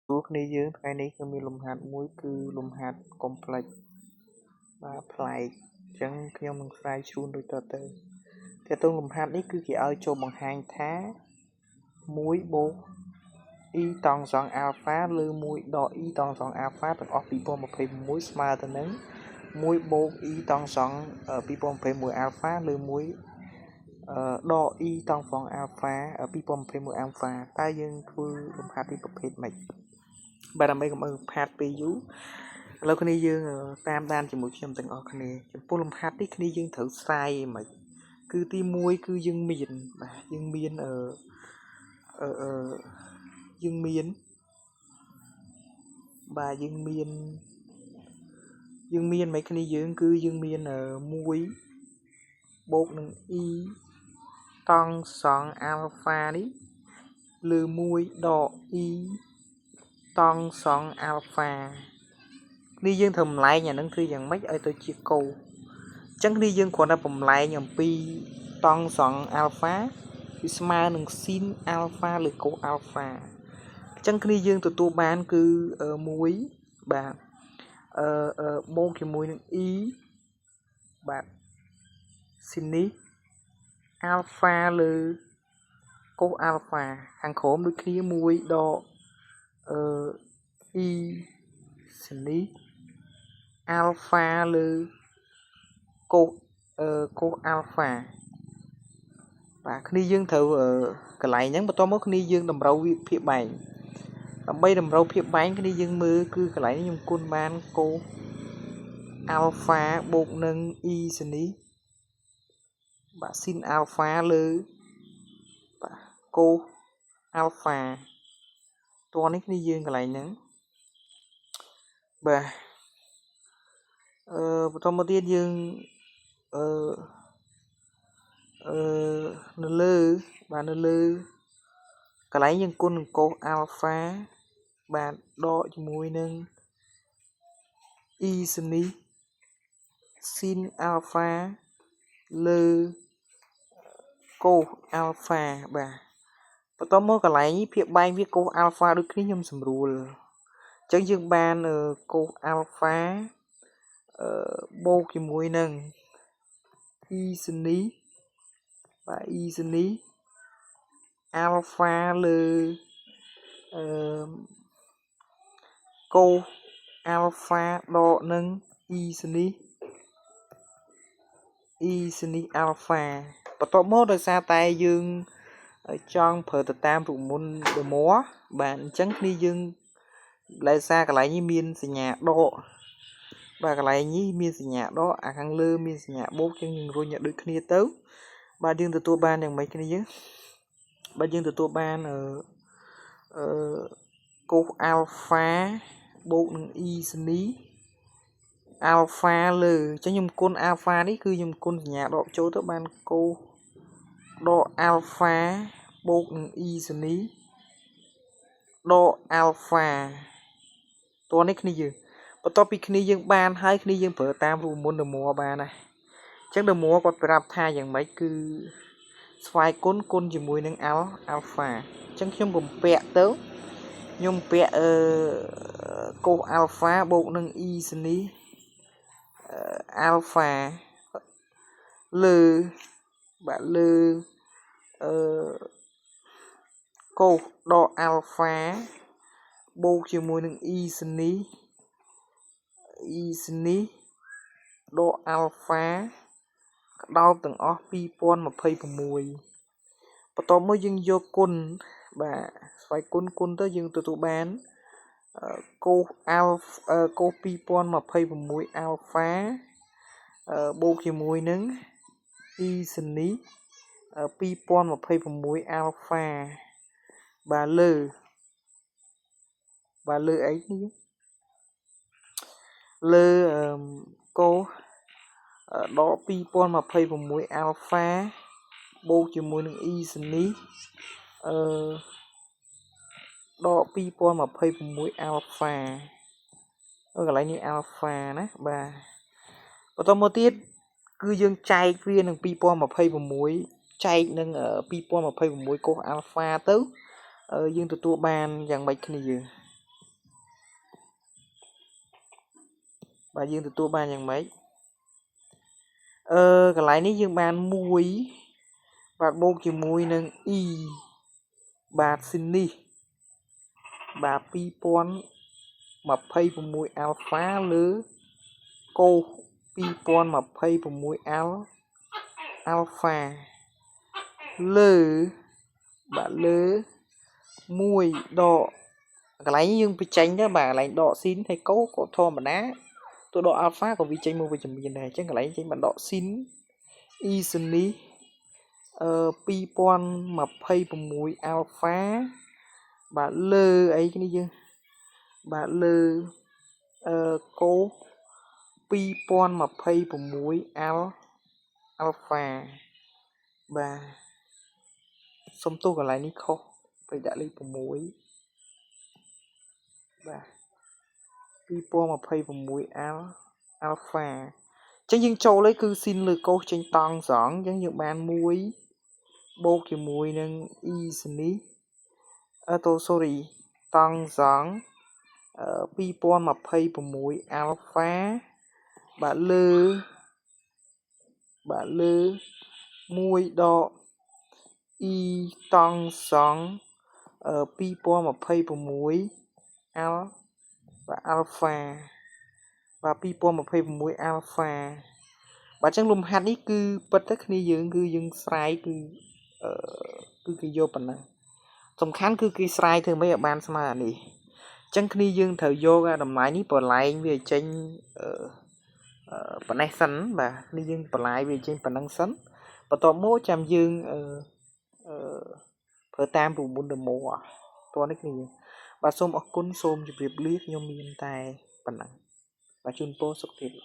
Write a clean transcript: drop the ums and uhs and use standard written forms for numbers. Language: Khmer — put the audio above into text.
សួរគ្នាយើងថ្ងៃនេះគឺមានលំហាត់មួយគឺលំហាត់ complex បាទប្លែកអញ្ចឹងខ្ញុំនឹងស្រាវជ្រាវដូចតទៅតើតើលំហាត់នេះគឺគេឲ្យចូលបង្ហាញថា1បូក e តង់សង់អាល់ហ្វាលើ1ដក e តង់សង់អាល់ហ្វាទាំងអស់2026ស្មើទៅនឹង1បូក e តង់សង់2021អាល់ហ្វាលើ1ដក e តង់សង់អាល់ហ្វា2021អាល់ហ្វាតើយើងធ្វើលំហាត់នេះប្រភេទម៉េចបាទដើម្បីកុំឲ្យផាតពេលយូរឥឡូវគ្នាយើងតាមដានជាមួយខ្ញុំទាំងអស់គ្នាចំពោះលំហាត់នេះគ្នាយើងត្រូវស្រាយមិនគឺទី1គឺយើងមានបាទយើងមានអឺអឺយើងមានបាទយើងមានយើងមានមិនគ្នាយើងគឺយើងមាន1បូកនឹង e តង់សង់អាល់ហ្វានេះលើ1ដក e តង់សង់អាល់ហ្វានេះយើងត្រូវបំលែងអានឹងគឺយ៉ាងម៉េចឲ្យទៅជាកូអញ្ចឹងនេះយើងគ្រាន់តែបំលែងអំពីតង់សង់អាល់ហ្វាវាស្មើនឹងស៊ីនអាល់ហ្វាឬកូអាល់ហ្វាអញ្ចឹងគ្នាយើងទទួលបានគឺ1បាទអឺបូកជាមួយនឹង e បាទស៊ីននេះអាល់ហ្វាលើកូអាល់ហ្វាខាងក្រោមដូចគ្នា1ដកអឺ e ស៊ីននេះអាល់ហ្វាលើកូអឺកូអាល់ហ្វាបាទគ្នាយើងត្រូវកន្លែងហ្នឹងបន្ទាប់មកគ្នាយើងតម្រូវវាភាគបែងដើម្បីតម្រូវភាពបែងគ្នាយើងមើលគឺកន្លែងនេះខ្ញុំគុណបានកូអាល់ហ្វាបូកនឹង e សនេះបាទស៊ីនអាល់ហ្វាលើបាទកូអាល់ហ្វាតនេះគ្នាយើងកន្លែងហ្នឹងបាទអឺបន្តមកទៀតយើងអឺអឺនៅលើបាទនៅលើកន្លែងយើងគុណនឹងកូអាល់ហ្វាបាទដកជាមួយនឹង e សនេះស៊ីនអាល់ហ្វាលើកូអាល់ហ្វាបាទបន្តមកកន្លែងនេះភាពបែងវាកូអាល់ហ្វាដូចគ្នាខ្ញុំសម្រួលអញ្ចឹងយើងបានកូអាល់ហ្វាអឺបូកជាមួយនឹង e សនេះបាទ e សនេះអាល់ហ្វាលើអឺកូអាល់ហ្វាដកនឹង e សនេះ e សនេះអាល់ហ្វាបន្ទាប់មកដោយសារតែយើងចង់ប្រើទៅតាមរូបមន្តដមបាទអញ្ចឹងគ្នាយើងដោយសារកន្លែងនេះមានសញ្ញាដកបាទកន្លែងនេះមានសញ្ញាដកអាខាងលើមានសញ្ញាបូកចឹងយើងរុញឲ្យដូចគ្នាទៅបាទយើងទទួលបានយ៉ាងម៉េចគ្នាយើងបាទយើងទទួលបានអឺអឺកូអាល់ហ្វាបូកនឹង e សនីអាល់ហ្វាលើអញ្ចឹងខ្ញុំគុណអាល់ហ្វានេះគឺខ្ញុំគុណសញ្ញាដកចូលទៅបានកូដកអាល់ហ្វាបូកនឹង e សនីដកអាល់ហ្វាតោះនេះគ្នាយើងបន្ទាប់ពីគ្នាយើងបានហើយគ្នាយើងប្រើតាមរូបមន្តដមបានណាអញ្ចឹងដមគាត់ប្រាប់ថាយ៉ាងម៉េចគឺស្វ័យគុណគុណជាមួយនឹងអាល់អាល់ហ្វាអញ្ចឹងខ្ញុំបំពាក់ទៅខ្ញុំពាក់អឺកូអាល់ហ្វាបូកនឹង e សនីអាល់ហ្វាលើបាទលើអឺកូដកអាល់ហ្វាបូកជាមួយនឹង e សនី e សនីដកអាល់ហ្វាក្តោបទាំងអស់2026បន្ទាប់មកយើងយកគុណបាទស្វ័យគុណគុណទៅយើងទទួលបានកូអាល់កូ2026អាល់ហ្វាបូកជាមួយនឹង e សនី2026អាល់ហ្វាបាទលើបាទលើអីនេះលើកូដក2026អាល់ហ្វាបូកជាមួយនឹង e សនីអឺដក2026អាល់ហ្វាកន្លែងនេះអាល់ហ្វាណាបាទបន្តមកទៀតគឺយើងចែកវានឹង2026ចែកនឹង2026កូសអាល់ហ្វាទៅយើងទទួលបានយ៉ាងម៉េចគ្នាយើង បាទយើងទទួលបានយ៉ាងម៉េចអឺកន្លែងនេះយើងបាន1បាទបូកជាមួយនឹង e បាទស៊ីននេះបាទ2026 alpha លើកូ2026 alpha លើបាទលើ1ដកកន្លែងយើងបញ្ចេញទៅបាទកន្លែងដកស៊ីនហើយកូក៏ធម្មតាទោះដក alpha ក៏វាចេញមកវិជ្ជមានដែរអញ្ចឹងកន្លែងចេញបានដកស៊ីន e ស៊ីននេះអឺ2026 alpha បាទលើអីគ្នាយើងបាទលើអឺកូ2026 alpha បាទសុំទោសកន្លែងនេះខុសទៅដាក់លេខ6បាទ2026 alpha អញ្ចឹងយើងចូលលេគឺស៊ីនលើកូសចេញតង់ស្រង់អញ្ចឹងយើងបាន1បូកជាមួយនឹង e សនេះអឺតូ sorry តង់ស្រង់2026 alpha បាទលើបាទលើ1ដក e តង់សង់2026 al បាទ alpha បាទ2026 alpha បាទអញ្ចឹងលំហាត់នេះគឺពិតទៅគ្នាយើងគឺយើងស្រាយគឺអឺគឺគេយកប៉ុណ្ណឹងសំខាន់គឺគេស្រាយធ្វើម៉េចឲ្យបានស្មើអានេះអញ្ចឹងគ្នាយើងត្រូវយកអាតម្លៃនេះបន្លែងវាចេញអឺប៉ុណ្ណេះសិនបាទនេះយើងបន្លាយវាចេញប៉ុណ្ណឹងសិនបន្ទាប់មកចាំយើងអឺអឺធ្វើតាមរូបមន្តដម៉ូតោះនេះគ្នាបាទសូមអរគុណសូមជម្រាបលាខ្ញុំមានតែប៉ុណ្ណឹងបាទជូនពរសុខភាពល្អ។